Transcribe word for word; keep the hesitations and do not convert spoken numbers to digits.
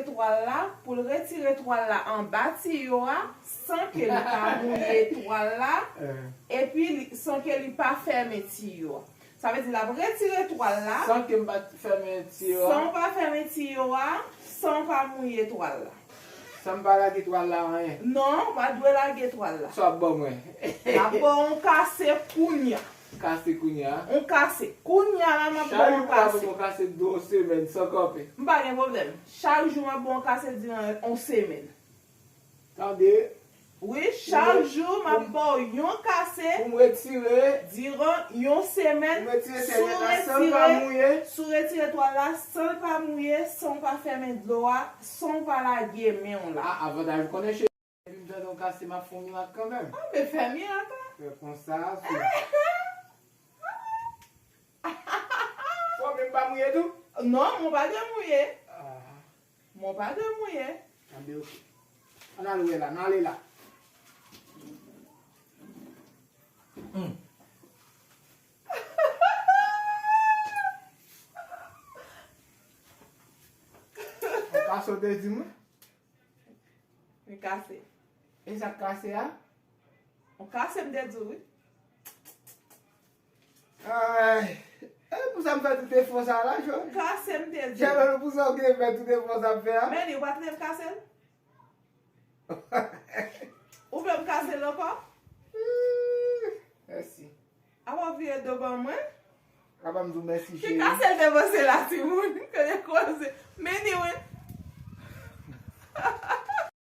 twal la, pou l retire twal la anba tiyo a, san ke li pa mouye twal la, epi li- san ke li pa fèmen tiyo a. Sa vle di l ap retire twal la, San ke m pa t fèmen tiyo a. San w pa fèmen tiyo a, san w pa mouye twal la. San m pa lage twal la anyen. Non, w pa dwe lage twal la. Sa w ap ban mwen? M ap ba w yon kase kounya. Kase kounya? Yon kase. Kounya la, m ap ba w yon kase. Chak jou m ap ba w kase de yon semèn san kanpe. M pa gen pwoblèm. Chak jou m ap ba w yon kase diran yon semèn. Tande. Wi, chak jou m ap ba w yon kase. Pou m retire. Diran yon semèn. Pou m retire sèvyèt la san l pa mouye. Si w retire twal la san l pa mouye, san w pa fèmen dlo a, san w pa lage men w la. A, avantaj ou konnen cheri. Depi m tande yon kase, m ap fè yon mirak kanmenm. A, men fè mirak la. Fè konsa, sou. Fò men m pa mouye tou? Non, men w pa dwe mouye. A. Men w pa dwe mouye. Anben, oke. Ann al wè la, n ale la. Hmm. Ou ka sote di mwen? Li kase. E sa k kase a? Ou kase m te di w, wi. Ay, e pou sa m fè tout efò sa la, Jòl? Ou kase m te di w. Jòl, pou sa w gen fè tout efò sa m fè a? Men li, ou pa t vle m kase l? Ou vle m kase l ankò? Mèsi. Apa w vire do ban mwen? Apa m di w mèsi, cheri? Ki kase l te panse la, timoun? Kote koze? Men ni wi.